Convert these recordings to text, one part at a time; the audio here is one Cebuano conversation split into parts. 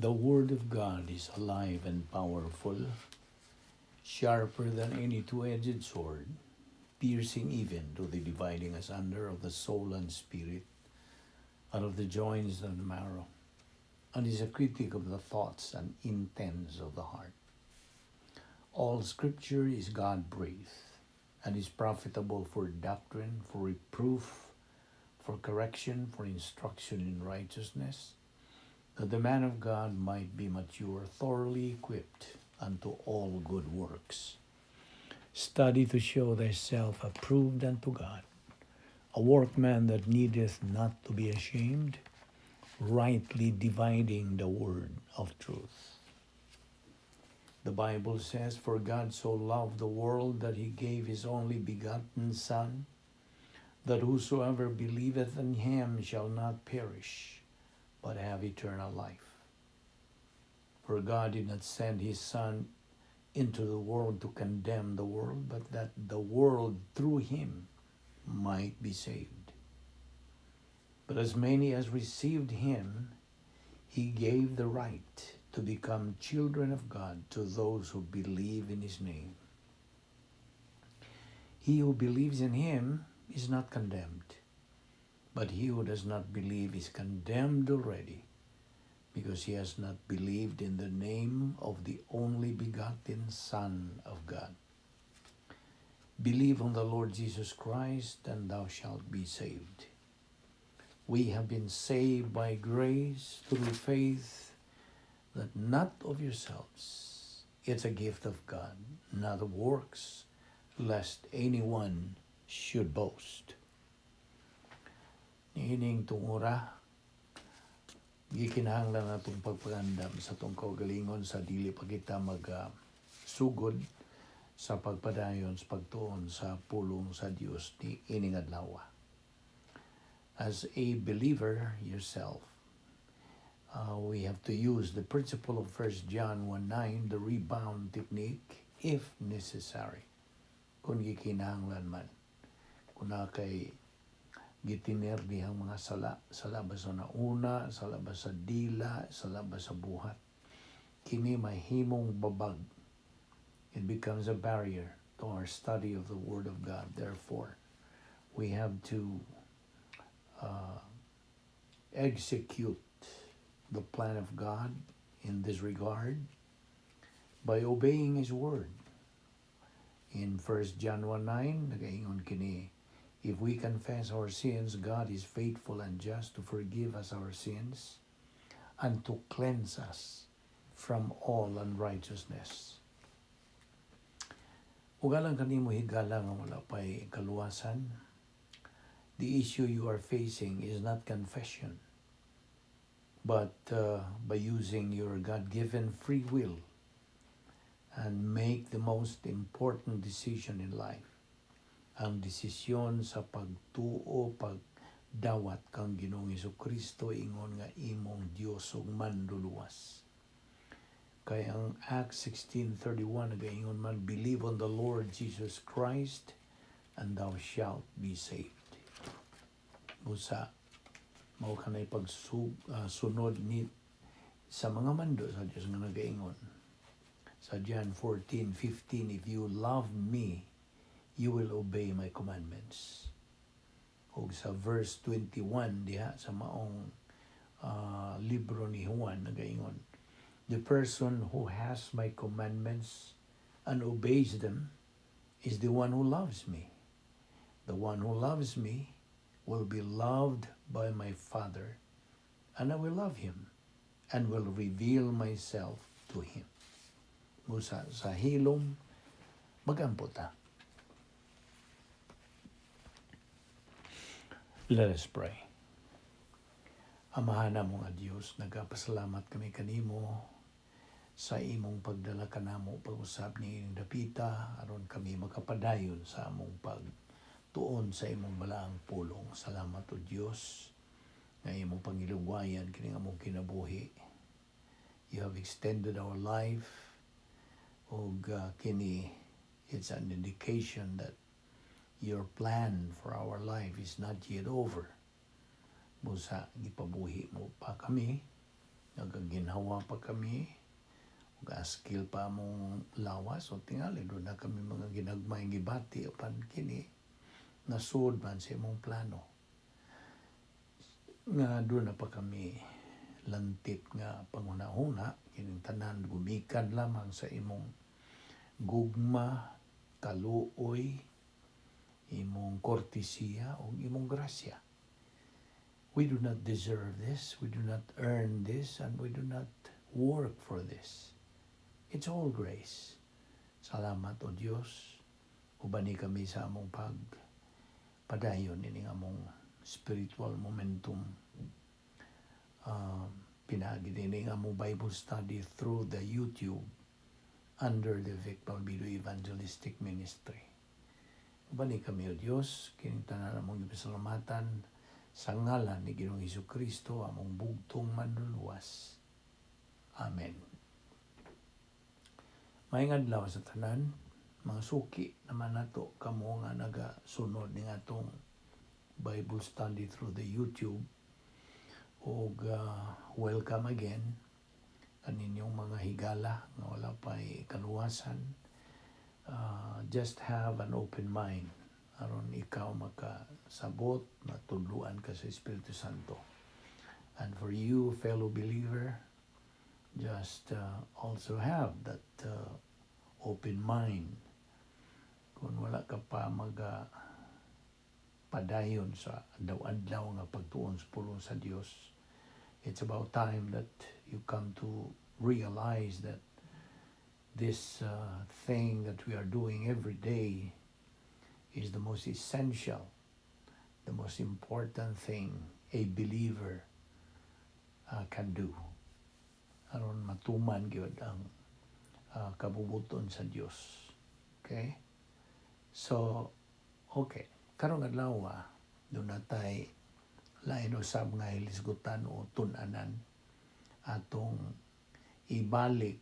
The Word of God is alive and powerful, sharper than any two-edged sword, piercing even to the dividing asunder of the soul and spirit, and of the joints and the marrow, and is a critic of the thoughts and intents of the heart. All Scripture is God-breathed, and is profitable for doctrine, for reproof, for correction, for instruction in righteousness, that the man of God might be mature, thoroughly equipped unto all good works. Study to show thyself approved unto God, a workman that needeth not to be ashamed, rightly dividing the word of truth. The Bible says, "For God so loved the world that he gave his only begotten Son, that whosoever believeth in him shall not perish, but have eternal life. For God did not send his Son into the world to condemn the world, but that the world through him might be saved. But as many as received him, he gave the right to become children of God, to those who believe in his name. He who believes in him is not condemned, but he who does not believe is condemned already, because he has not believed in the name of the only begotten Son of God. Believe on the Lord Jesus Christ, and thou shalt be saved." We have been saved by grace through faith, that not of yourselves. It's a gift of God, not of works, lest anyone should boast. Niining tungura, gikinahanglan atong pagpangandam sa atong kaugalingon sa dili pa kita mag sugod sa pagpadayon sa pagtuon sa pulong sa Dios ni ining adlaw. As a believer yourself, we have to use the principle of 1 John 1:9, the rebound technique, if necessary. Kung gikinahanglan man. Kung naa kay gitiner dihang mga sala, sala ba sa nauna, sala ba sa dila, sala ba sa buhat. Kini mahimong babag. It becomes a barrier to our study of the Word of God. Therefore, we have to execute the plan of God in this regard by obeying His Word. In 1 John 1:9, nagaingon kini, "If we confess our sins, God is faithful and just to forgive us our sins and to cleanse us from all unrighteousness." Ug alang kanimo, higala, nga wala pa'y kaluwasan, the issue you are facing is not confession, but by using your God-given free will and make the most important decision in life. Ang desisyon sa pagtuo, pagdawat kang Ginoong Kristo ingon nga imong Dios ug manluluwas. Kay ang Acts 16:31 nagaingon man, "Believe on the Lord Jesus Christ and thou shalt be saved." Busa mao kanay pagsunod ni sa mga mando sa Dios nga nagaingon sa John 14:15, "If you love me, you will obey my commandments." Ug sa verse 21 diha sa maong libro ni Juan nagaingon, "The person who has my commandments and obeys them is the one who loves me. The one who loves me will be loved by my Father, and I will love him and will reveal myself to him." Busa sa hilom, magampo ta. Let us pray. Amahan namo nga Dios, nagapasalamat kami kanimo sa imong pagdala kanamo pag-usab ni dapita aron kami makapadayon sa among pagtuon sa imong balaang pulong. Salamat, o Dios, nga imong pangilugwayan kini among kinabuhi. You have extended our life ug kini, it's an indication that your plan for our life is not yet over. Busa gipabuhi mo pa kami. Nagaginhawa pa kami ug askil pa among lawas o tingali duna kami mga ginagmay gibati, apan kini nasud man sa imong plano nga duna pa kami lantit nga panghuna-huna. Kining tanan gumikan lamang sa imong gugma, kaluoy, imong kortesiya ug imong grasya. We do not deserve this, we do not earn this, and we do not work for this. It's all grace. Salamat, O Dios. Ubani kami sa among pag padayon ining among spiritual momentum. Pinaagi nining among Bible study through the YouTube under the Vic Balbido Evangelistic Ministry. Ubani kami, O Dios, kining tanan among gipasalamatan sa ngalan ni Ginoong Hesus Kristo, among bugtong manluluwas. Amen. Maayong adlaw sa tanan, mga suki naman nato kamo nga nagasunod ning atong Bible study through the YouTube ug welcome again kaninyong mga higala nga wala pa'y kaluwasan. Just have an open mind aron ikaw makasabot, matudluan ka sa Espiritu Santo. And for you, fellow believer, just also have that open mind. Kung wala ka pa maga padayon sa adlaw-adlaw nga pagtuon sa pulong sa Dios, it's about time that you come to realize that this thing that we are doing every day is the most essential, the most important thing a believer can do aron matuman gyud ang kabubuton sa Dios. Okay? So, okay. Karong adlaw, duna tay lain usab nga hilisgutan o tun-anan atong ibalik.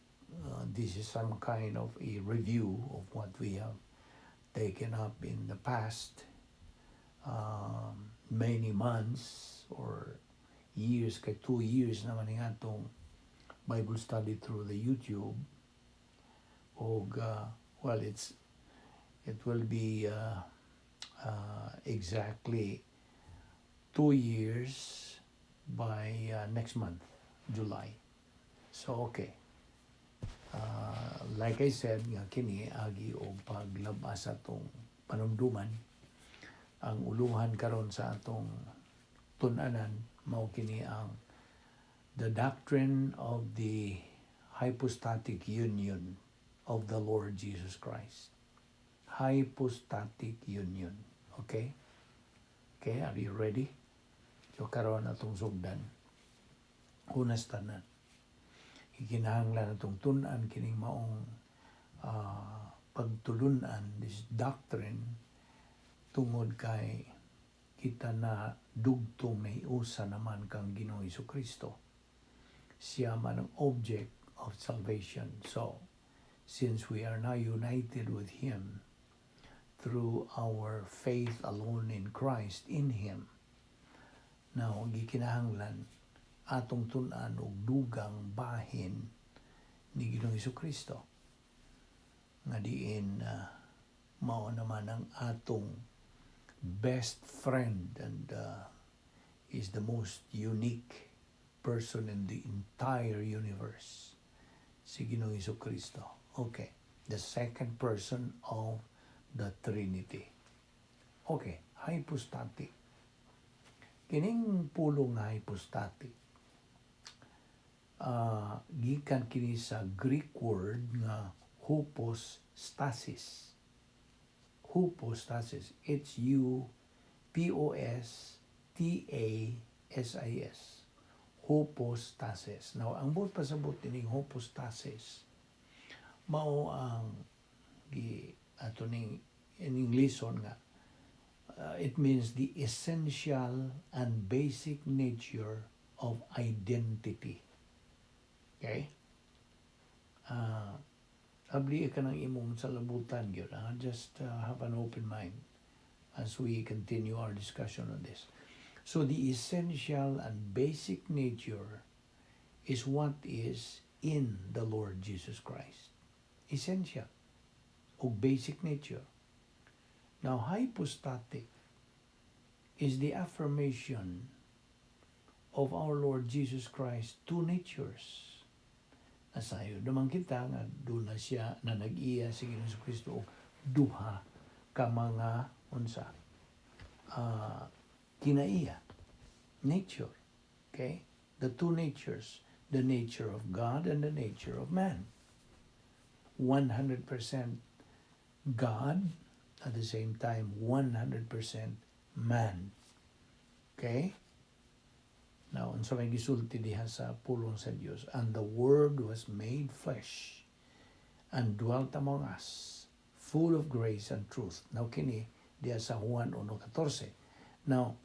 This is some kind of a review of what we have taken up in the past many months or years, kay 2 years naman ang atong Bible study through the YouTube og well, it will be exactly 2 years by next month, July. So okay, like I said nga kini agi og paglabas sa atong panumduman. Ang uluhan karon sa atong tun-anan mao kini ang the doctrine of the hypostatic union of the Lord Jesus Christ. Hypostatic union. Okay? Okay, are you ready? So karon atong sugdan. Unas tanan, ikinahanglan atong tun-an kining maong pagtulunan, this doctrine, tungod kay kita na dugtong nahiusa naman kang Ginoong Kristo. Siya man ang object of salvation. So, since we are now united with Him through our faith alone in Christ, in Him, now, gikinahanglan atong tun-an og dugang bahin ni Ginoong Kristo nga diin mao naman ang atong best friend and is the most unique person in the entire universe, si Ginoong Kristo. Okay, the second person of the Trinity. Okay, hypostatic. Kining pulong nga hypostatic, gikan kini sa Greek word nga hupostasis. Hupostasis. hupostasis. Hupostasis. Now, ang buot pasabot ining hupostasis, mao ang gi ato ning in Englishon nga it means the essential and basic nature of identity. Okay? Abli ka ng imong salabutan gyud. Just have an open mind as we continue our discussion on this. So the essential and basic nature is what is in the Lord Jesus Christ. Essential o basic nature. Now, hypostatic is the affirmation of our Lord Jesus Christ two natures. Nasayod naman kita nga duna siya na nag-iya si Ginoong Kristo og duha ka mga unsa kinaiya, nature. Okay, the two natures, the nature of God and the nature of man, 100% God, at the same time 100% man. Okay? Now, unsa may gisulti diha sa pulong sa Dios? "And the Word was made flesh and dwelt among us, full of grace and truth." Now, kini diha sa Juan 1:14. Now,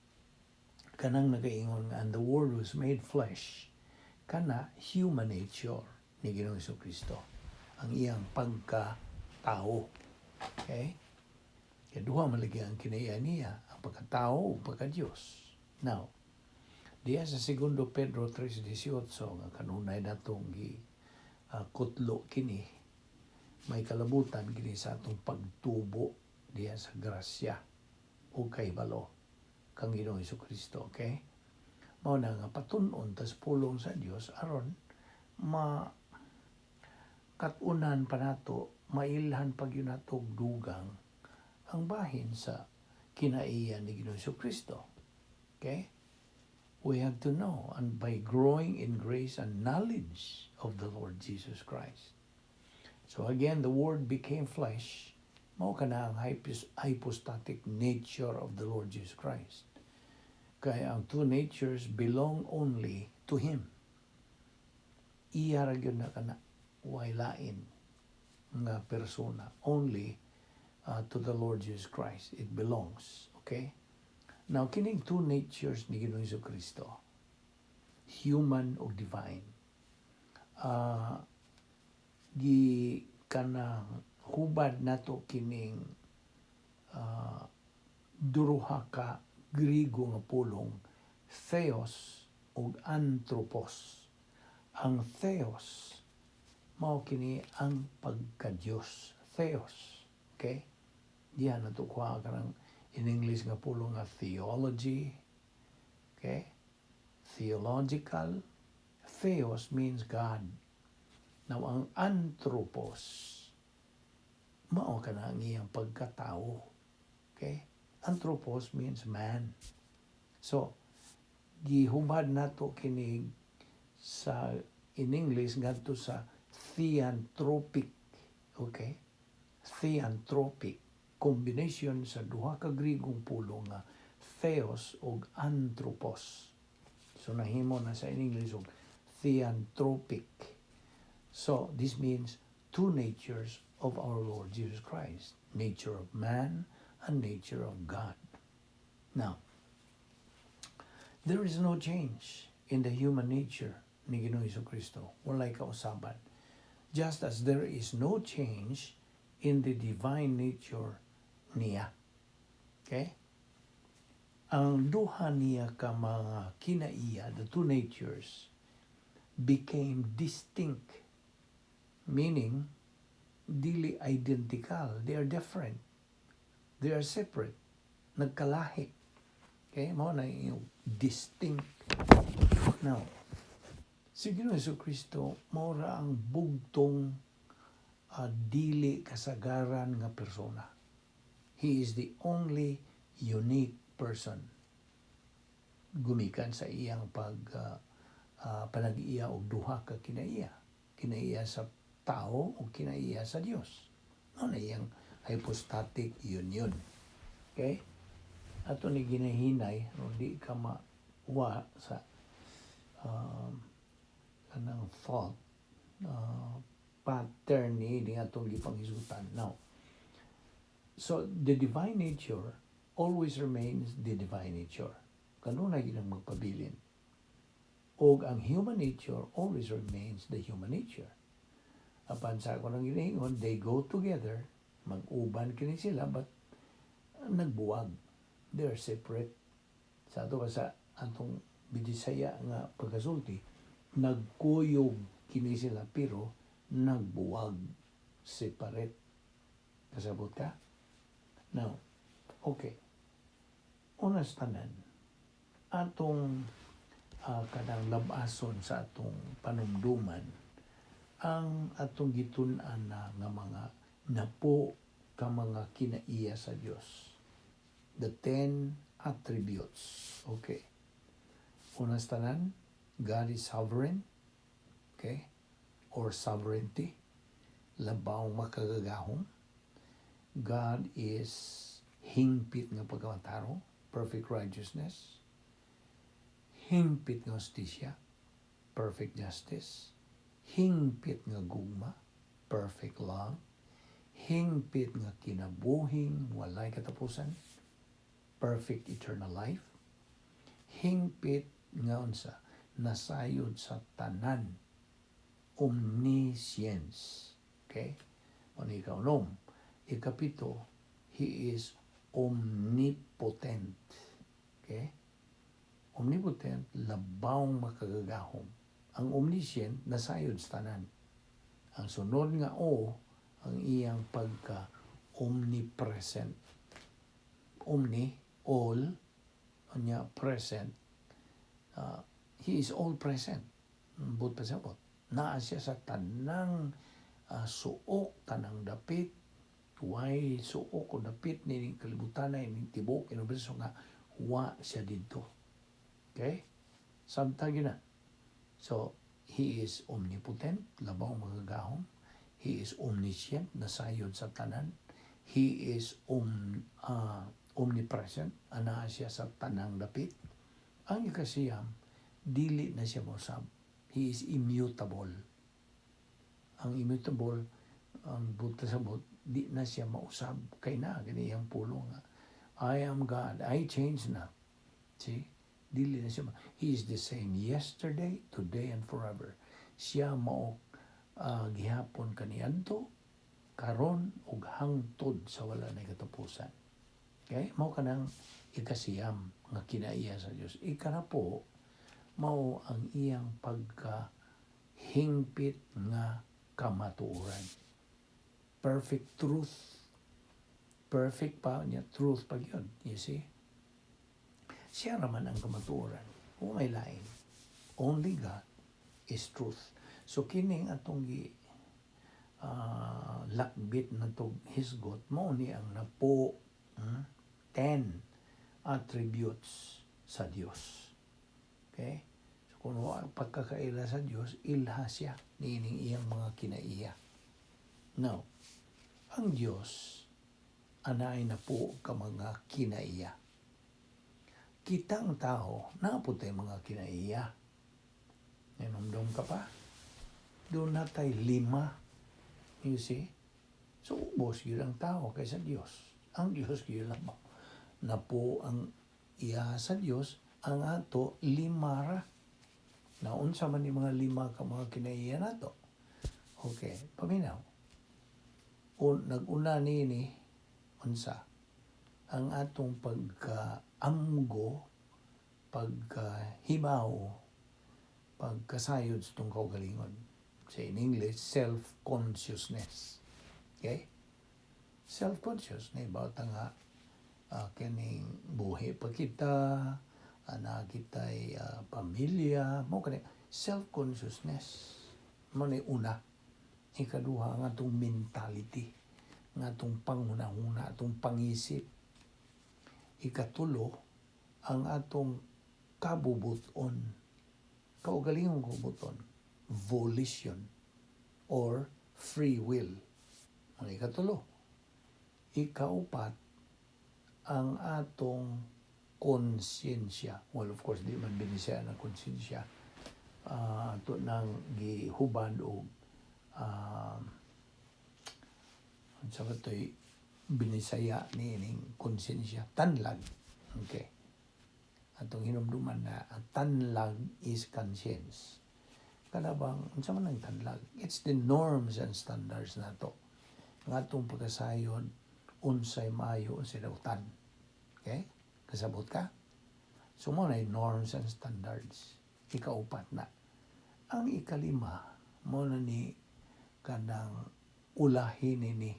kanang nagaingon nga "and the Word was made flesh," kana human nature ni Ginoong Kristo. Ang iyang pagka-tao. Okay? Kaya duha man lagi ang kinaiya niya, ang pagkatao ug pagka-Diyos. Now, diya sa Segundo Pedro 3:18 nga kanunay natong gi kutlo kini, may kalabutan kini sa atong pagtubo diya sa grasya ug kahibalo kang Ginoong Kristo. Okay, mao na nga patun-on tas pulong sa Dios aron ma kat-unan pa nato, mailhan pa gyud nato og dugang ang bahin sa kinaiya ni Ginoong Kristo. Okay, we have to know, and by growing in grace and knowledge of the Lord Jesus Christ. So again, the Word became flesh. Mao kana ang hypostatic nature of the Lord Jesus Christ. Kaya ang two natures belong only to Him. Iya ra gyud na kana, way lain nga persona. Only to the Lord Jesus Christ it belongs. Okay? Now, kining two natures ni Ginoong Kristo, human o divine, gi kanang hubad nato kining duha ka Grigo nga pulong, theos ug anthropos. Ang theos mao kini ang pagka-Dios. Theos. Okay? Diyan nato kuha kanang in English nga pulong nga theology. Okay? Theological. Theos means God. Now, ang anthropos, mao kana ang iyang pagkatao. Okay? Anthropos means man. So, gihubad nato kini sa in English ngadto sa theanthropic. Okay? Theanthropic combination sa duha ka Grigong pulong nga theos ug anthropos. So nahimo na sa in English og theanthropic. So this means two natures of our Lord Jesus Christ, nature of man and nature of God. Now, there is no change in the human nature ni Ginoong Kristo. Walay kausaban. Just as there is no change in the divine nature niya. Okay? Ang duha niya ka mga kinaiya, the two natures, became distinct. Meaning, dili identical. They are different. They are separate. Nagkalahi. Okay? Mao na yung distinct. Now, si Ginoong Kristo, mao ra ang bugtong dili kasagaran nga persona. He is the only unique person gumikan sa iyang pag panag-iya og duha ka kinaiya. Kinaiya sa tao o kinaiya sa Dios. Mao na iyang hypostatic union. Okay? Ato ni ginahinay no di ka mawa sa kanang thought pattern ni ni atong gipanghisutan. Now, so the divine nature always remains the divine nature. Kanunay ginang magpabilin. Og ang human nature always remains the human nature. Apan sa ako nang ginaingon, they go together, mag-uban kini sila, but nagbuwag. They are separate. Sa ato pa sa atong Bidisaya nga pagkasulti, Nagkuyog kini sila pero nagbuwag, separate. Kasabot ka? Now, okay. Una sa tanan, atong kanang labason sa atong panumduman ang atong gitun-an na nga mga napo ka mga kinaiya sa Dios. The 10 attributes. Okay. Una sa tanan, God is sovereign. Okay? Or sovereignty. Labaw makagagahom. God is hingpit nga pagkamatarong, perfect righteousness. Hingpit nga hustisya, perfect justice. Hingpit nga gugma, perfect love. Hingpit nga kinabuhing walay katapusan, perfect eternal life. Hingpit nga unsa, nasayod sa tanan, omniscience. Okay? Mao ni ikaunom. Ikapito, He is omnipotent. Okay? Omnipotent, labawng makagagahom. Ang omniscient, nasayod sa tanan. Ang sunod nga O, ang iyang pagka omnipresent. Omni, all, unya present. He is all present. Buot pasabot. Naa siya sa tanang suok, tanang dapit, way suok o dapit ni kalibutan na ini tibok universo nga wa siya didto. Okay? Samtang yun na. So, He is omnipotent, labaw magagahom. He is omniscient, nasayod sa tanan. He is omnipresent, anaa siya sa tanang dapit. Ang ikasiyam, dili na siya mosab. He is immutable. Ang immutable, ang buot pasabot, di na siya mausab. Kay na, gani iyang pulong nga, "I am God, I change not." See? Dili na siya. He is the same yesterday, today, and forever. Siya mao gihapon kaniadto, karon ug hangtod sa wala na katapusan. Okay? Mao kanang ikasiyam nga kinaiya sa Dios. Ikanapo, mao ang iyang pagka hingpit nga kamatuoran. Perfect truth. Perfect pa niya, truth pa yun. You see? Siya naman ang kamatuoran. Kung may lain. Only God is truth. So kining atong gi lakbit na tog hisgot mao ni ang napo, 10 attributes sa Dios. Okay? So kung wa pagkakaila sa Dios, ilha siya niining iyang mga kinaiya. Now, ang Dios anay na po ka mga kinaiya. Kitang tao, naa pod tay mga kinaiya. Nahinumdom ka pa? Duna tay lima. You see? So, ubos yun ang tao kaysa Diyos. Ang Diyos yun lang mo. Napo ang iya sa Diyos, ang ato lima ra. Naunsa man ni mga lima ka mga kinaiya nato? Okay, paminaw. O, nag-una nini, unsa? Ang atong pagkaamgo, pagkahibaw, pagkasayod sa itong kaugalingon. Say in English, self-consciousness. Okay? Self-conscious. Nahibaw ta nga, kining buhi pa kita, naa kita'y pamilya, mao kani self-consciousness. Mao ni una. Ikaduha, ang atong mentality, ang atong panghunahuna, atong pangisip. Ikatulo, ang atong kabubuton, kaugalingong kabubuton, volition or free will. Ang ikatulo. Ikaupat, ang atong konsyensya. Well, of course, di man binisaya ng konsensya. Ato nang gihubad og unsa ba to'y binisaya ni ining konsensya? Tanlag. Okay. Atong hinumduman na ang tanlag is conscience. Kanabang, unsa man ang tanlag? It's the norms and standards nato. Ang atong pagkasayod, unsay maayo, unsay dautan. Okay? Kasabot ka? So mao na yung norms and standards. Ikaupat na. Ang ikalima, mao na ni kanang ulahin ni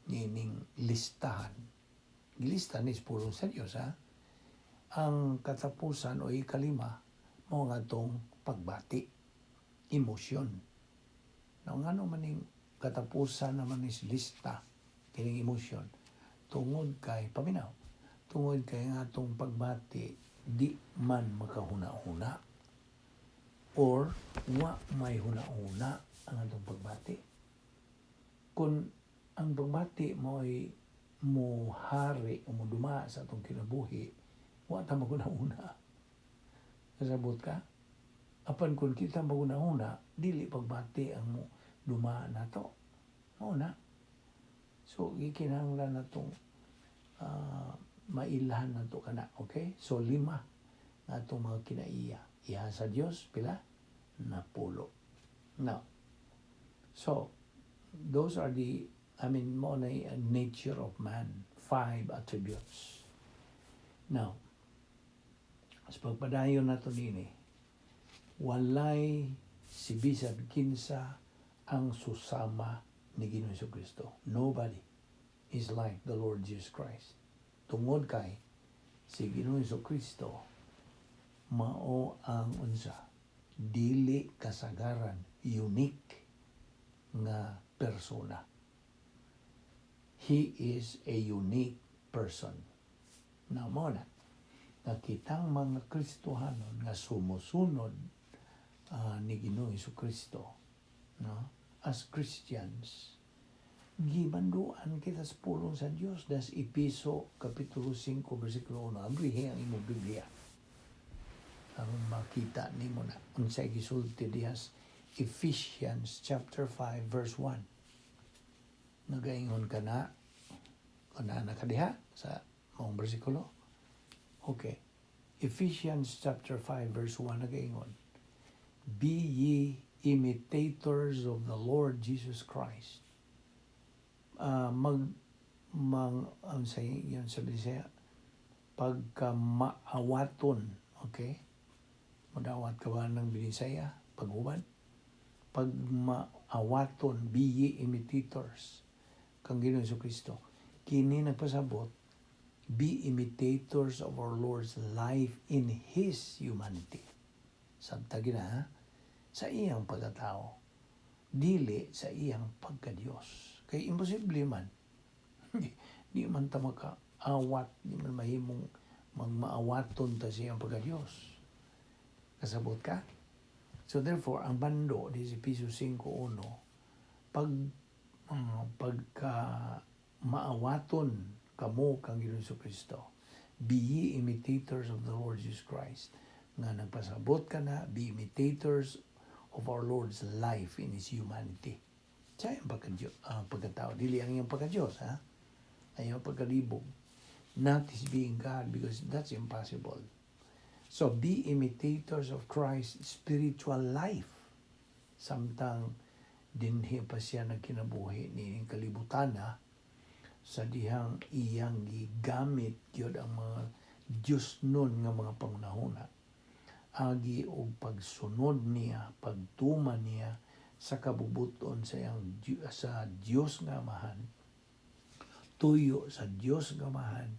nining listahan. Gilista ni sa pulong sa Dios, ha? Ang katapusan o ikalima, mao nga atong pagbati, emosyon. Now, ngano maning katapusan naman is lista kining emosyon? Tungod kay, paminaw, tungod kay nga atong pagbati di man makahuna-huna or wa may huna-huna ang atong pagbati. Kung ang pagbati mo ay muhari o muduma sa atong kinabuhi, wa ta maghuna-huna. Kasabot ka? Apan kung kita maghuna-huna, dili pagbati ang mo duma nato. Mao na. So, gikinahanglan natong mailhan nato kana. Okay? So, lima nga atong mga kinaiya. Iha sa Dios, pila? Napulo. Now, so, those are the, I mean, mao na nature of man. Five attributes. Now, sa pagpadayon nato nini, walay si bisan kinsa ang susama ni Ginoong Kristo. Nobody is like the Lord Jesus Christ. Tungod kay si Ginoong Kristo mao ang unsa, dili kasagaran, unique nga persona. He is a unique person. Now, mao na nga kitang mga Kristohanon nga sumusunod ni Ginoong Kristo, no? As Christians, gimanduan kita sa pulong sa Dios das Epeso kapitulo 5 bersikulo 1. Abrihi ang imong Biblia aron makita nimo na unsay gisulti diha sa Ephesians chapter 5 verse 1. Nagaingon ka na kana na ka diha sa maong bersikulo. Okay. Ephesians chapter 5 verse 1 nagaingon, "Be ye imitators of the Lord Jesus Christ." Mag mang ang sa yun sa Bisaya, pagka maawaton, okay? Madawat ka ba ng Binisaya? Pag-uban? Pag maawaton, be ye imitators kang Ginoong Kristo. Kini nagpasabot, be imitators of our Lord's life in His humanity. Sabta gina, ha? Sa iyang pagkatao. Dili sa iyang pagka-Diyos. Kay imposible man. Di man ta makaawat, di man mahimong magmaawaton ta sa iyang pagka-Diyos. Kasabot ka? So therefore, ang bando, di sa Epeso 5.1, pagka maawaton kamo kang Ginoong Kristo, be ye imitators of the Lord Jesus Christ. Nga nagpasabot ka na, be imitators of our Lord's life in His humanity. Sa iyang pagkatao. Dili ang iyang pagka-Diyos, ha? Ang iyang pagkalibog. Not His being God, because that's impossible. So, be imitators of Christ's spiritual life. Samtang dinhi pa siya nagkinabuhi ni kalibutan na sa dihang iyang gigamit gyud ang mga Diyos nun nga mga pangunahuna agi og pagsunod niya, pagtuman niya sa kabubuton sa Dios nga Amahan, tuyo sa Dios nga Amahan,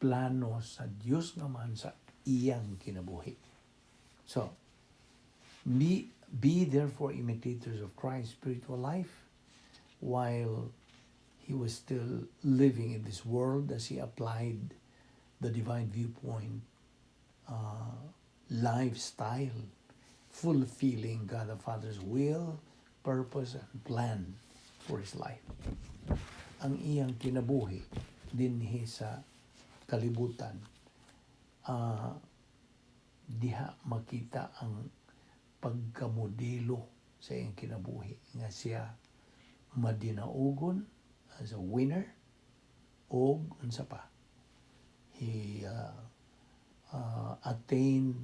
plano sa Dios nga Amahan sa iyang kinabuhi. So, be therefore imitators of Christ's spiritual life while he was still living in this world as he applied the divine viewpoint lifestyle, fulfilling God the Father's will, purpose, and plan for his life. Ang iyang kinabuhi dinhi sa kalibutan, diha makita ang pagkamodelo sa iyang kinabuhi nga siya madinaugon as a winner og unsa pa, he attained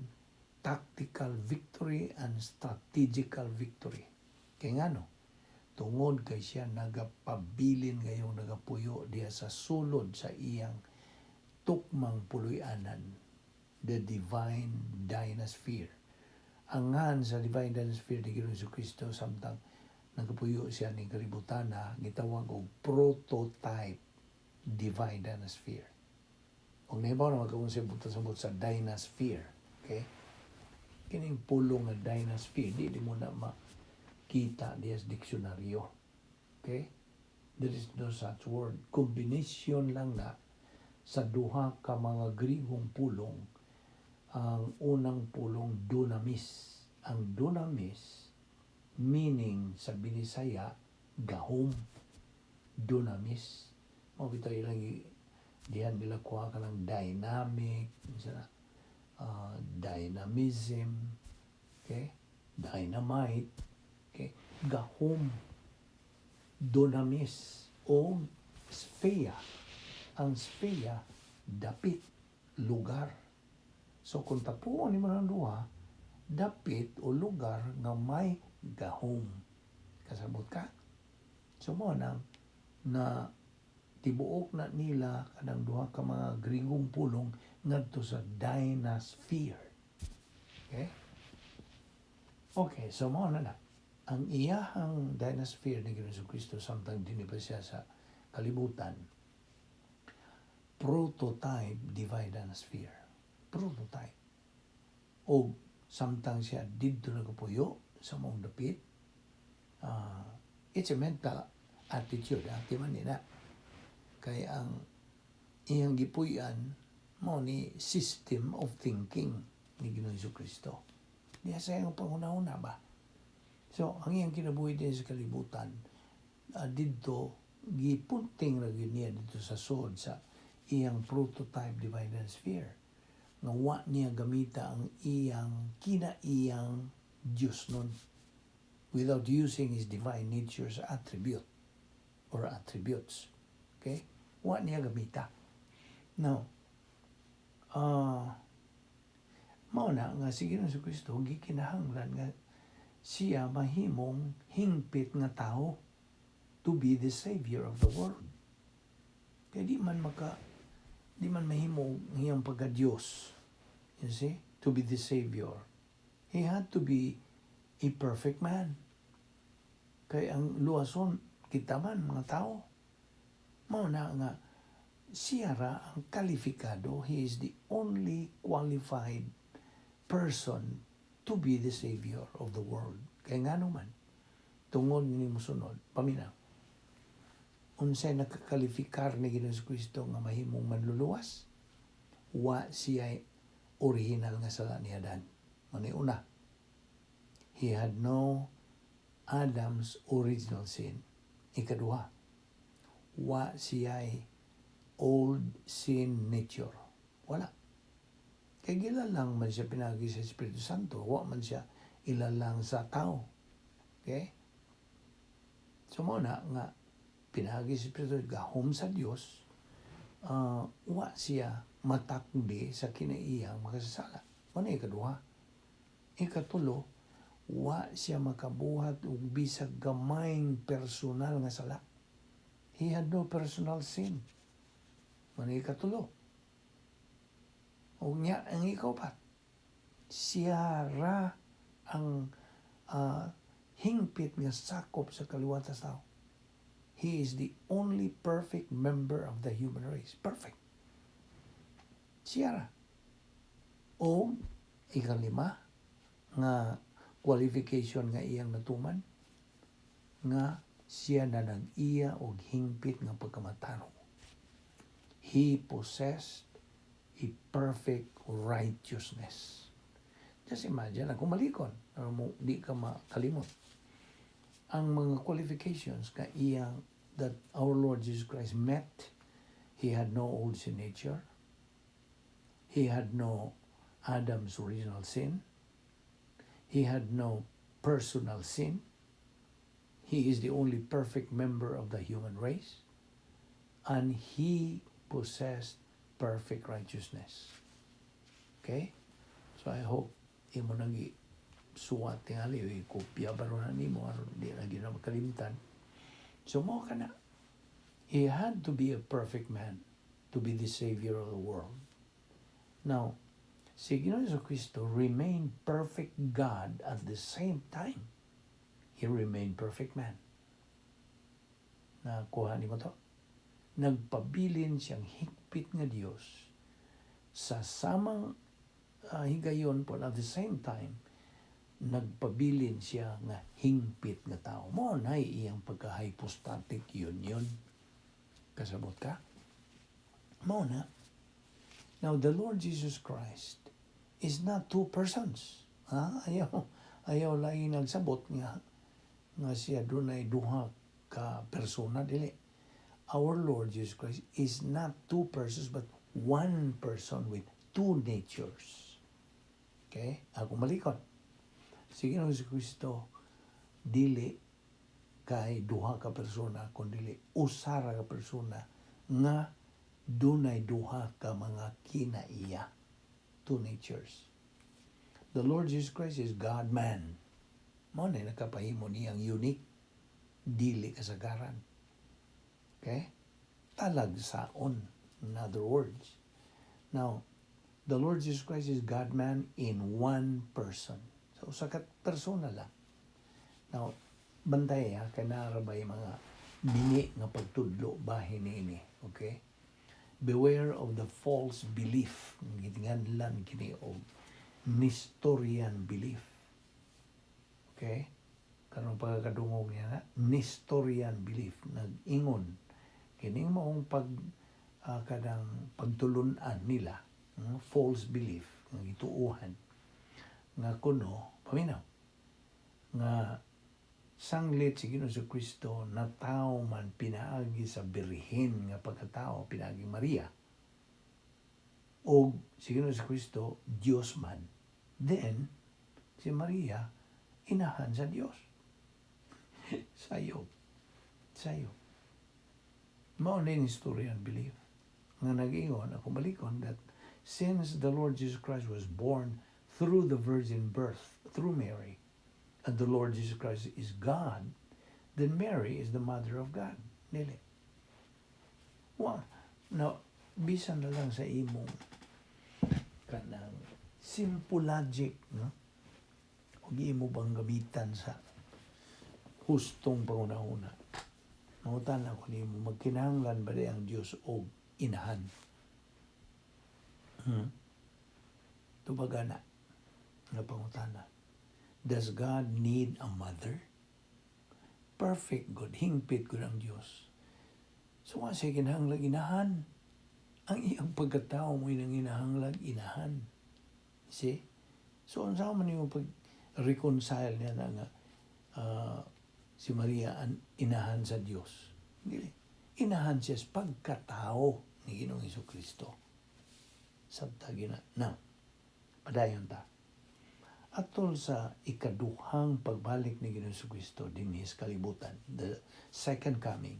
tactical victory and strategical victory. Kay ngano? Tungod kay siya nagapabilin ngayong nagapuyo diha sa sulod sa iyang tukmang puloy-anan, the divine dynasphere. Angan sa divine dynasphere ni Ginoong Kristo samtang nagapuyo siya ning kalibutana, gitawag og prototype divine dynasphere. Ug nahibaw na magkaon siya buta sa dynasphere. Okay? Kining pulong nga dynasphere, di mo na makita diya sa diksyonaryo. Okay? There is no such word. Combination lang na sa duha ka mga Grigong pulong. Ang unang pulong, dunamis. Ang dunamis, meaning sa Binisaya, gahom. Dunamis. Mao bitaw ilang dihan nila kuha ka ng dynamic, unsa na, dynamism, okay? Dynamite, okay? Gahom, dunamis, o sphere. Ang sphere, dapit, lugar. So kung tapuon nimo ng duha, dapit o lugar nga may gahom. Kasabot ka? So mao nang na tibuok na nila kanang duha ka mga Grigong pulong ngadto sa dynasphere. Okay? Okay, so mao na na. Ang iyahang dynasphere ni Ginoong Kristo samtang dinhi pa siya sa kalibutan, prototype divine dynasphere. Prototype. O samtang siya didto nagapuyo sa maong dapit, it's a mental attitude, ah, di man nila. Kay ang iyang gipuy-an mao ni system of thinking ni Ginoong Kristo. Diya sa iyang panghuna-huna ba? So, ang iyang kinabuhi din sa kalibutan, didto, gipunting ra gyud niya dito sa sod sa iyang prototype divine sphere nga wa niya gamita ang iyang kinaiyang Diyos nun without using his divine nature's attribute or attributes. Okay? Wa niya gamita. Now, mao na nga si Ginoong Kristo gikinahanglan nga siya mahimong hingpit nga tao to be the savior of the world. Kaya di man mahimo ang iyang pagka-Diyos. You see? To be the savior. He had to be a perfect man. Kay ang luwason, kita man, mga tao. Mao na nga, siya ra ang kalifikado. He is the only qualified person to be the savior of the world. Kaya nga naman, tungod ni musunod, paminaw, unsay nakakalifikar ni Ginoong Kristo nga mahimong manluluwas? Wa siya original nga sala ni Adan. Mao una. He had no Adam's original sin. Ikaduha, wa siya old sin nature. Wala. Kay gilalang man siya pinagi sa Espiritu Santo, wa man siya ilalang sa tao. Okay? So mao na nga pinagi sa Espiritu, gahom sa Dios, wa siya matakdi sa kinaiyang makasasala. Mao na ikaduha. Ikatulo, wa siya makabuhat og bisag gamayng personal nga sala. He had no personal sin. Mao na ikatulo. Ug nya ang ikaupat, siya ra ang hingpit nga sakop sa kaliwat sa tao. He is the only perfect member of the human race. Perfect. Siya ra. O ikalima nga qualification nga iyang natuman, nga siya na nag-iya og hingpit nga pagkamatarong. He possessed a perfect righteousness. Just imagine, kung malikon, ano mo, di ka makalimot. Ang mga qualifications ka iyang that our Lord Jesus Christ met, he had no old sin nature. He had no Adam's original sin. He had no personal sin. He is the only perfect member of the human race. And he possessed perfect righteousness. Okay? So I hope imo nang suwat tingali o kopya ba na nimo aron di na gyud na makalimtan. So mao ka na. He had to be a perfect man to be the savior of the world. Now, Si Ginoong Kristo remained perfect God. At the same time, He remained perfect man. Nakuha nimo to? Nagpabilin siyang higpit nga Dios sa samang higayon po, at the same time nagpabilin siya nga hingpit nga tao. Mao na iyang pagka-hypostatic union. Kasabot ka? Mao na. Now, the Lord Jesus Christ is not two persons. Ha? Ayaw lagi nagsabot nga siya dunay duha ka persona, dili. Our Lord Jesus Christ is not two persons but one person with two natures. Okay? Ako malikon. Si Ginoong Kristo dili kay duha ka persona kundi usa ra ka persona nga dunay duha ka mga kinaiya. Two natures. The Lord Jesus Christ is God-man. Mao na nakapahimo niyang unique, dili kasagaran. Okay? Talagsaon, in other words. Now, the Lord Jesus Christ is God-man in one person. So, usa ka persona lang. Now, bantay ha, kay naa ra bay mga bingi nga pagtudlo bahin niini. Okay? Beware of the false belief. Gitinganlan kini og Nestorian belief. Okay? Karon pagkadungog niya na, Nestorian belief, nag-ingon kining maong pag kanang pagtulunan nila, false belief nga gituohan nga kuno, paminaw, nga sanglit si Ginoong Kristo na tao man pinaagi sa birhen nga pagkatao, pinaagi Maria, o si Ginoong Kristo Dios man, then si Maria inahan sa Dios. Sayo sayo. Mao na yung Nestorian belief nga nag-ingon, ako balikon, that since the Lord Jesus Christ was born through the virgin birth, through Mary, and the Lord Jesus Christ is God, then Mary is the mother of God. Dili. Wa no, bisan na lang sa imong kanang simple logic, no, ug imo bang gamitan sa hustong panghuna-huna, mangutana ko nimo, magkinahanglan ba di ang Dios og inahan? Tubaga na nga pangutana. Does God need a mother? Perfect God, hingpit gud ang Dios. So wa siya kinahanglan inahan. Ang iyang pagkatao mo nang inahanglan inahan. See? So unsa man yung pag reconcile niya na nga si Maria ang inahan sa Dios? Dili. Inahan siya sa pagkatao ni Ginoong Kristo. Sabta gina. Now, padayon ta. Atol sa ikaduhang pagbalik ni Ginoong Kristo dinhi sa kalibutan, the second coming.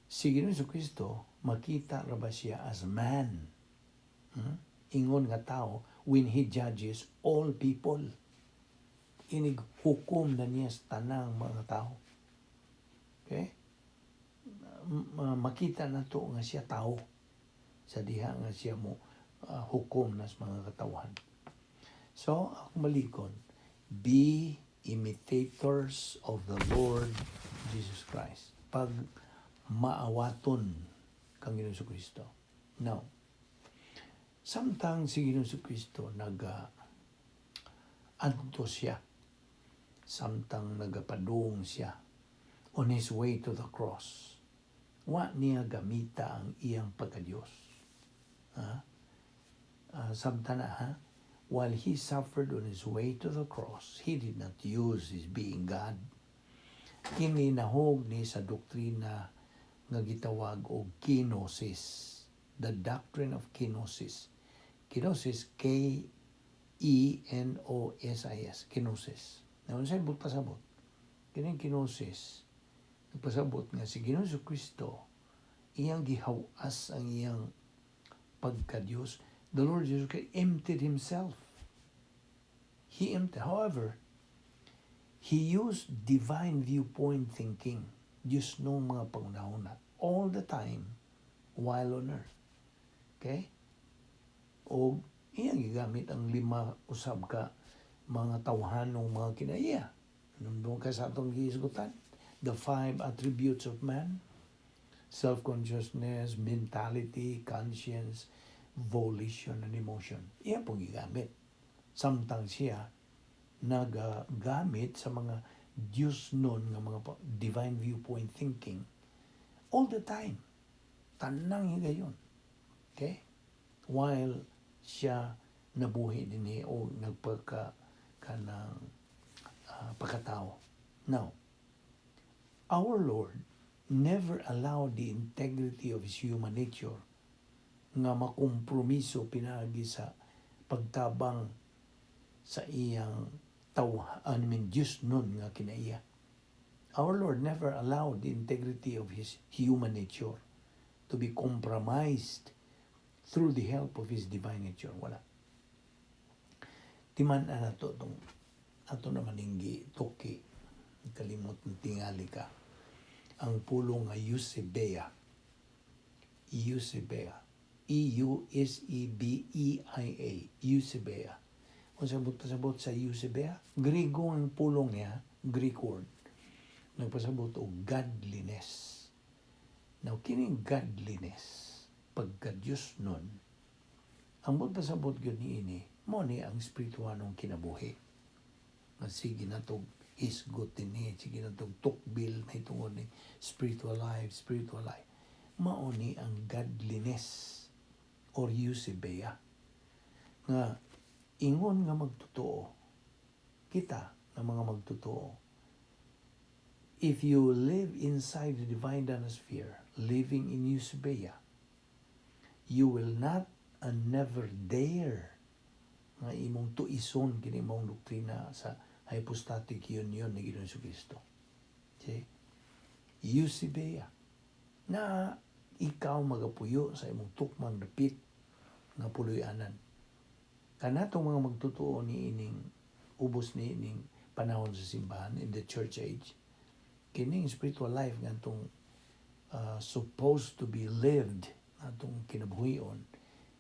Si Ginoong Kristo makita ra ba siya as man? Ingon nga tao when He judges all people. Inig hukom na niya sa tanang mga tao. Okay? Makita na to nga siya tao sa diha nga siya mo hukom na sa mga katawhan. So, ako malikon, be imitators of the Lord Jesus Christ. Pag maawaton kang Ginoong Kristo. Now, samtang si Ginoong Kristo naga antos siya, samtang nagapadung siya on his way to the cross, wa niya gamita ang iyang pagkadiyos. Ha? Samtang na, ha? While he suffered on his way to the cross, he did not use his being God. Kini nahog ni sa doktrina nga gitawag og kenosis. The doctrine of kenosis. Kenosis, kenosis, kenosis. Now, unsay buot pasabot? Kining kenosis, nagpasabot nga si Ginoong Kristo iyang gihawas ang iyang pagka-Diyos. The Lord Jesus Christ emptied himself. He emptied. However, he used divine viewpoint thinking. Diyos nung mga pangunahuna all the time while on earth. Okay? O Iyang gigamit ang lima usab ka mga tawhanong mga kinaiya. Nung ka sa atong gihisgutan, the five attributes of man: self-consciousness, mentality, conscience, volition, and emotion. Iya pong gigamit. Samtang siya nagagamit sa mga Diyos nun nga mga divine viewpoint thinking all the time. Tanang higayon. Okay? While siya nabuhi dinhi o nagpagka kanang pagkatao. Now, our Lord never allowed the integrity of His human nature nga makompromiso pinaagi sa pagtabang sa iyang taw, I mean, Diyos nun nga kinaiya. Our Lord never allowed the integrity of His human nature to be compromised through the help of His divine nature. Wala. Timan-an nato itong ato naman inggi tuki, kalimot ng tingali ka ang pulong nga Eusebia. Eusebia, Eusebia, Eusebia. Kung sabot pasabot sa Eusebia, Griego ang pulong niya, Greek word, nagpasabot og godliness. Now, kining godliness, pagka Diyos nun, ang pasabot gyud niini, mo ni ang espirituanong kinabuhi. Nga sige natog hisgot dinhi, sige natog tukbil na itungod ni spiritual life, spiritual life. Mao ni ang godliness or Eusebia. Nga ingon nga magtotoo, kita nga mga magtotoo, if you live inside the divine sphere, living in Eusebia, you will not and never dare nga imong tuison kini mong doktrina sa hypostatic union ni Ginoong Kristo. See? Eusebia na ikaw magapuyo sa imong tukmang dapit nga puloy-anan. Kanatong mga magtotoo ni ining ubos ni ining panahon sa simbahan in the church age, kining spiritual life nga atong supposed to be lived, atong kinabuhion,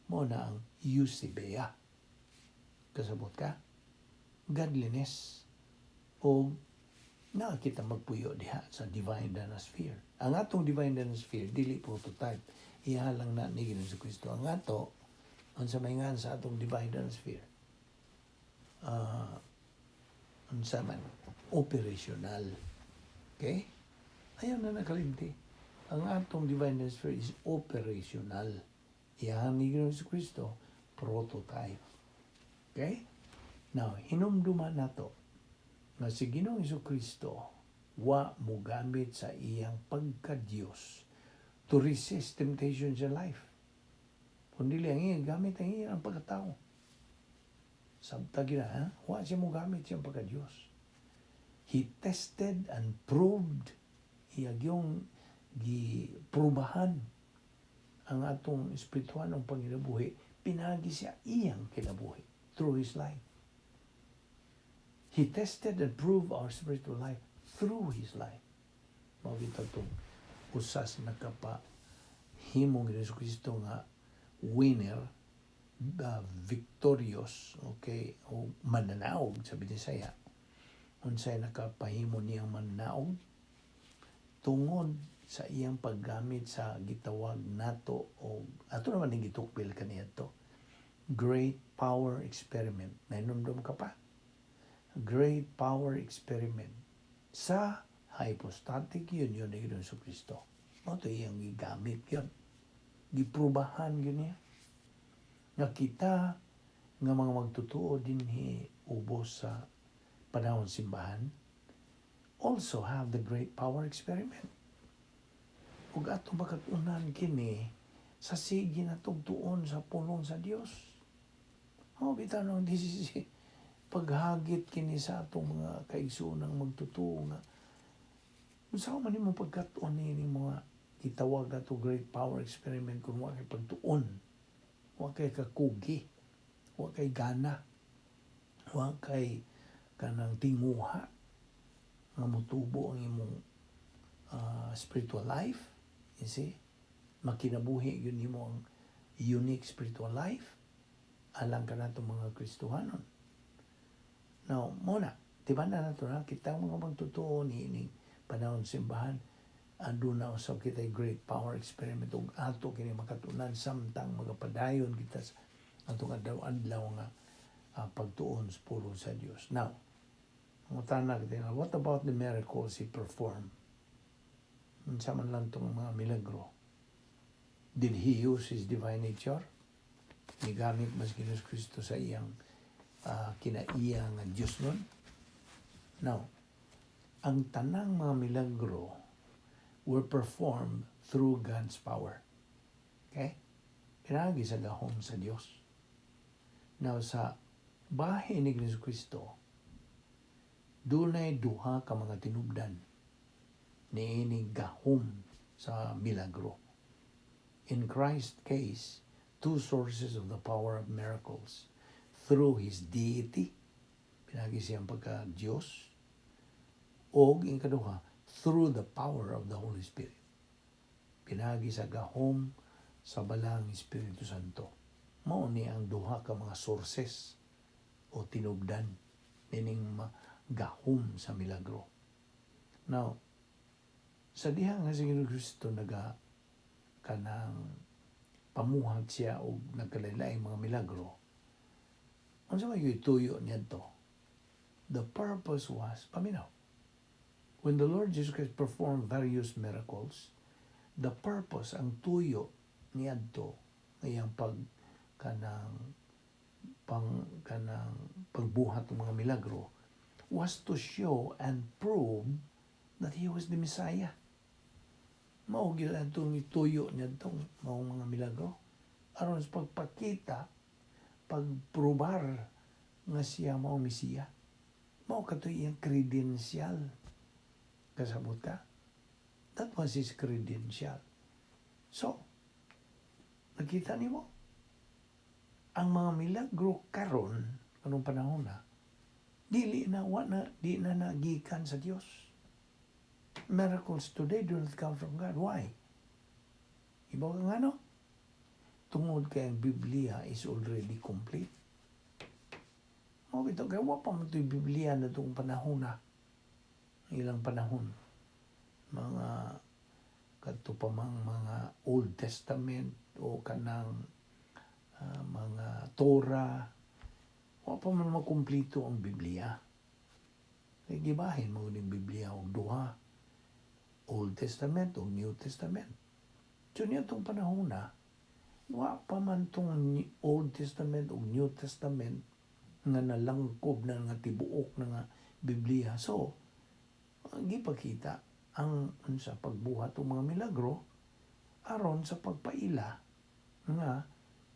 mo na ang Eusebia. Kasabot ka? Godliness. O na kita magpuyo diha sa divine sphere. Ang atong divine sphere dili prototype. Iya lang na ni Ginoong Kristo. Ang ato, unsa may ngan sa atong divine sphere? Unsa man operational. Okay? Ayaw na nakalimti. Ang atong divine sphere is operational. Iyahan ni Ginoong Kristo, prototype. Okay? Now, hinumduman nato nga si Ginoong Kristo wa mogamit sa iyang pagka-Diyos to resist temptations in life. Kundi ang iyang gamit ang iyang pagkatao. Sabta gina, ha? Wa siya mogamit siyang pagka-Diyos. He tested and proved, iyang giprubahan ang atong espirituanong panginabuhi, pinagi siya iyang kinabuhi through his life. He tested and proved our spiritual life through his life. Mao bitaw itong usas nakapa himong Jesu Kristo nga winner, victorious, okay, o mananaog sa Binisaya. Unsay nakapahimo niyang mananaog? Tungod sa iyang paggamit sa gitawag nato o ato naman ning gitukbil kaniadto, great power experiment. Nahinumdum ka pa? Great power experiment sa hypostatic union ni Ginoong Kristo. Mao to iyang gigamit yun. Giprubahan yun niya. Nga kita nga mga magtotoo dinhi ubos sa panahon simbahan also have the great power experiment. Ug ato makat-unan kini sa sige natong tuon sa pulong sa Dios. Oh, bitaw nang this is paghagit kini sa atong mga kaigsuonang magtotoo nga unsa man nimo pagkat-on ni mga gitawag nato great power experiment kung wa kay pagtuon, wa kay kakugi, wa kay gana, wa kay kanang tinguha nga motubo ang imong spiritual life, you see, makinabuhi yun nimo ang unique spiritual life. Alang kanatong mga Kristohanon. Now, mao na, timan-an nato na, kitang mga magtotoo ni panahon simbahan, aduna usab kita great power experiment ug ato kini makatunan samtang magapadayon kita sa atong adlaw-adlaw nga pagtuon sa pulong sa Dios. Now, mangutana kita, what about the miracles he performed? Unsa man lang tong mga milagro? Did he use his divine nature? Nigamit ba si Ginoong Kristo sa iyang kinaiya nga Diyos nun? Now, ang tanang mga milagro were performed through God's power. Okay? Pinaagi sa gahom sa Dios. Now, sa bahin ni Ginoong Kristo, dunay duha ka mga tinubdan niining gahom sa milagro. In Christ's case, two sources of the power of miracles: through His deity, pinaagi siyang pagka Diyos, o ikaduha, through the power of the Holy Spirit. Pinaagi sa gahom sa Balaang Espiritu Santo. Mao ni ang duha ka mga sources o tinubdan nining gahom sa milagro. Now, sa diha nga si Ginoong Kristo naga kanang pamuhat siya og nagkalain mga milagro, unsa may tuyo niadto? The purpose was, paminaw, when the Lord Jesus Christ performed various miracles, the purpose, ang tuyo niadto ngayang pag kanang pang kanang pagbuhat ng mga milagro was to show and prove that he was the Messiah. Mao gyud atong ituyo niadtong maong mga milagro aron sa pagpakita, pagprobar nga siya mao Mesiya. Mao katoy iyang credential. Kasabot ka? That was his credential. So, nakita nimo ang mga milagro karon kanong panahon na dili na, wa na, di na nagikan sa Dios. Miracles today do not come from God. Why? Ibaw ka nga, no? Tungod kay ang Biblia is already complete. Mao bitaw kay wa pa man to'y Biblia na itong panahon na. Ilang panahon. Mga kadto pa mang mga Old Testament o kanang mga Torah, wa pa man makumplito ang Biblia. Kay gibahin mo ning Biblia og duha, Old Testament o New Testament. So niya itong panahon na, wa pa man tong Old Testament o New Testament nga nalangkob na nga tibuok na nga Biblia. So, gipakita ang unsa pagbuhat og mga milagro aron sa pagpaila nga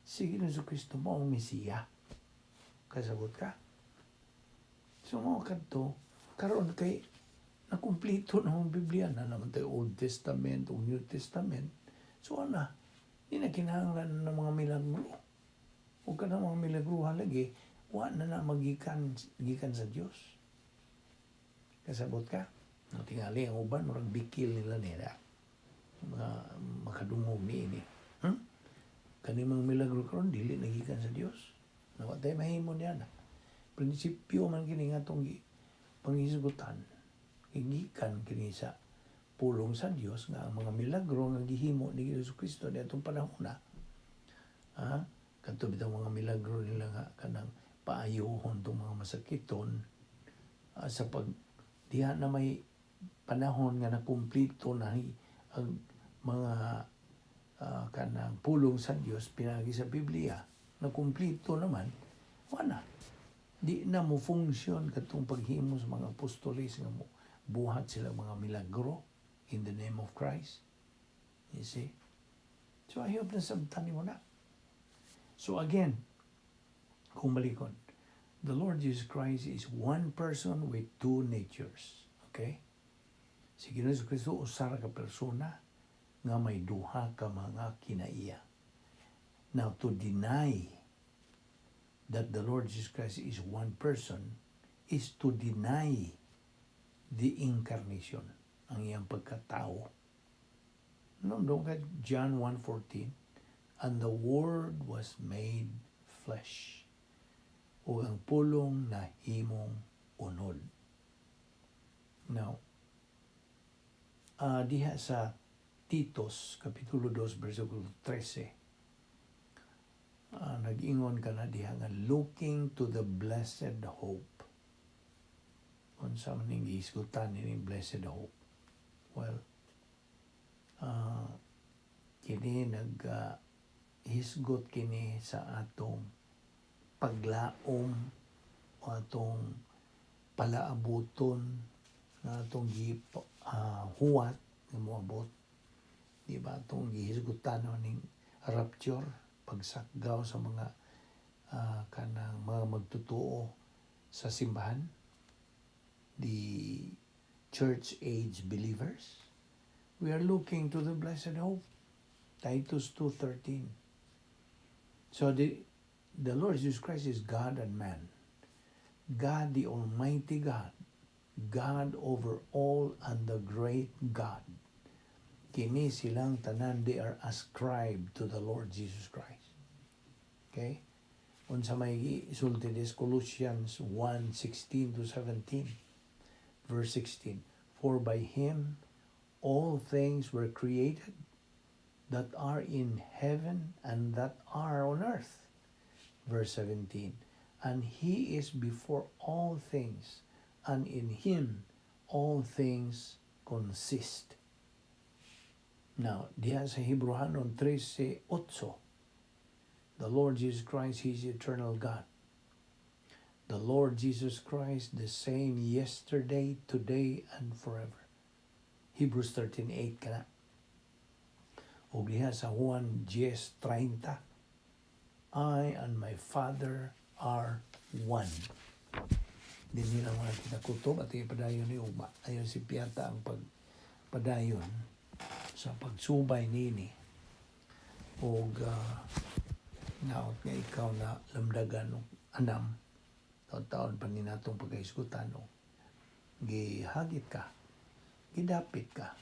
si Ginoong Kristo mao ang Mesiya. Kasabot ka? So mao kadto karon kay nakumplito na ang Biblia na naman tayo Old Testament o New Testament. So ana, di na kinahanglan ng mga milagro. O kanang mga milagro lagi, wa na na magikan gikan sa Dios. Kasabot ka? No, tingali ang uban murag bikil nila nila. Mga makadungog ni ini. Kani mga milagro karon dili nagikan sa Dios. Na wa tay mahimo niya na. Prinsipyo man kini nga atong panghisgutan. Gikan kini sa pulong sa Dios nga ang mga milagro nga gihimo ni Hesus Kristo niadtong panahon na. Ha? Kadto bitaw mga milagro nila nga kanang paayuhon tong mga masakiton sa pag diha na may panahon nga nakumplito na ang mga kanang pulong sa Dios pinagi sa Biblia, nakumplito naman, wala di na mo function katong paghimo sa mga apostoles nga mo buhat sila mga milagro in the name of Christ, you see? So I hope nasabtan nimo na. So again, kung balikon, the Lord Jesus Christ is one person with two natures, okay? Si Ginoong Kristo usa ra ka persona nga may duha ka mga kinaiya. Now, to deny that the Lord Jesus Christ is one person is to deny the incarnation, ang iyang pagkatao. No, don't get John 1:14, "And the Word was made flesh." flesh. Ug ang Pulong nahimong unod. Now, diha sa Titos, Kapitulo 2, versikulo 13, nag-ingon ka na diha nga looking to the blessed hope. Unsa man ning gihisgutan ning blessed hope? Well, kini nag hisgot kini sa atong paglaom o atong palaabuton nga atong gi huwat nga moabot, di ba? Atong gihisgutan ning rapture, pagsakgaw sa mga kanang mga magtutuo sa simbahan, the church age believers. We are looking to the blessed hope, Titus 2:13. So the Lord Jesus Christ is God and man, God the Almighty God, God over all and the great God. Kini silang tanan, they are ascribed to the Lord Jesus Christ. Okay? Unsa may isulti this Colossians 1:16 to 17. Verse 16, "For by him all things were created that are in heaven and that are on earth." Verse 17, "And he is before all things, and in him all things consist." Now, diha sa Hebreohanon 13:8, the Lord Jesus Christ, He is eternal God. The Lord Jesus Christ, the same yesterday, today, and forever. Hebrews 13:8 kana. Ug diha sa Juan 10:30, "I and my Father are one." Dinhi lang mga kita kutob at ipadayon ni ugma. Ayon si Piata ang pagpadayon sa pagsubay nini og naot nga ikaw na lamdagan og anam taon-taon pa ni natong pagkahisgutan og gihagit ka, gidapit ka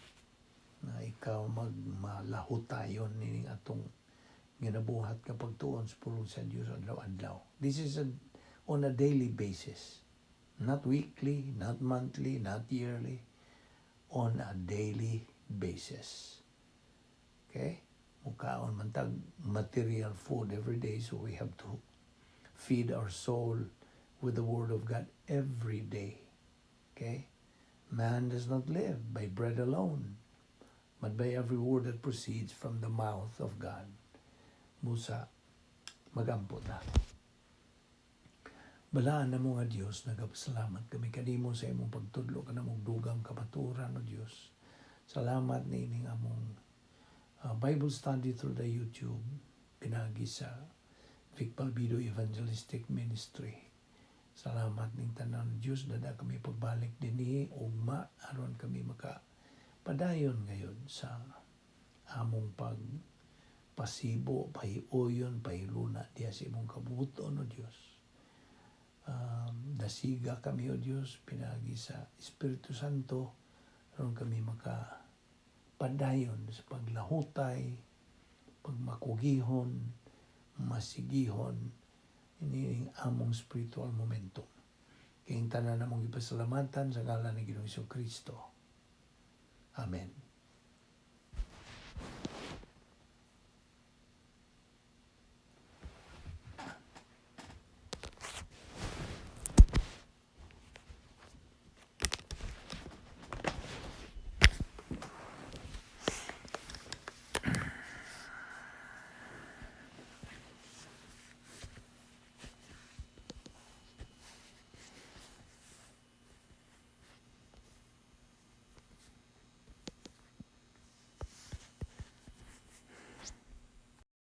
na ikaw magmalahutayon nining atong ginabuhat ka pagtuon sa pulong sa Dios adlaw-adlaw. This is on a daily basis. Not weekly, not monthly, not yearly. On a daily basis. Okay? Mukaon man tag material food every day, so we have to feed our soul with the Word of God every day. Okay? Man does not live by bread alone, but by every word that proceeds from the mouth of God. Busa, magampo ta. Balaan namo nga Dios, nagapasalamat kami kanimo sa imong pagtudlo kanamong dugang kamatuoran, o Dios. Salamat niining among Bible study through the YouTube pinagi sa Vic Balbido Evangelistic Ministry. Salamat ning tanan, Dios, dada kami pagbalik dinhi ugma aron kami maka padayon ngayon sa among pag pasibo, pahiuyon, pahiluna diya sa imong kabubut-on, o Dios. Dasiga kami, o Dios, pinagi sa Espiritu Santo, aron kami maka padayon sa paglahutay, pagmakugihon, masigihon, ining among spiritual momentum. Kayong tanan namong ipasalamatan sa ngalan ni Ginoong Kristo. Amen.